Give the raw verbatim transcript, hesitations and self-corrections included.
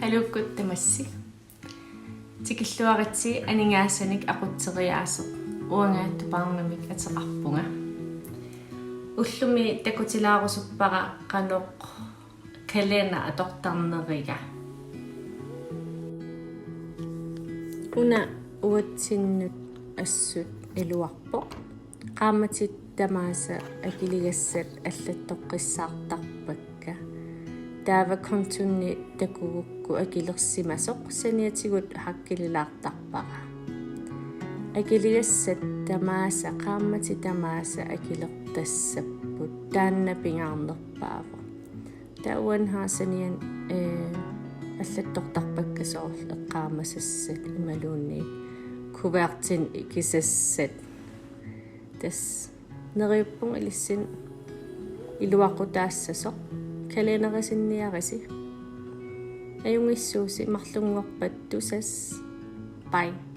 Aluukkut tamassi. Tikilluaritsi aningaasanik aqutseriaaseq, uanga Tupaarnamik ateqarpunga. Ullumi takutilaarusuppara qanoq kalender atortarneriga. Una uatsinnut assut iluarpoq. Qaammatit tamaasa akiligassat allattoqqissaartarpakka. Taava kontunni takugukku akilersimasoq saniatigut hakkililaartarpara. Akiligassat tamaasa, qaammatit tamaasa akilertassapput, taanna pingaarnerpaavoq. Taava uani har saniani, eh, allattortarpakka soorlu eqqaamasassat imaluunniit kuvertinik ikisassat. Tassa neriuppunga ilissinnut iluaqutaassasoq. Kalenderisinniarisi. Ajunngitsuusi, marlunngorpat tusass. Bye.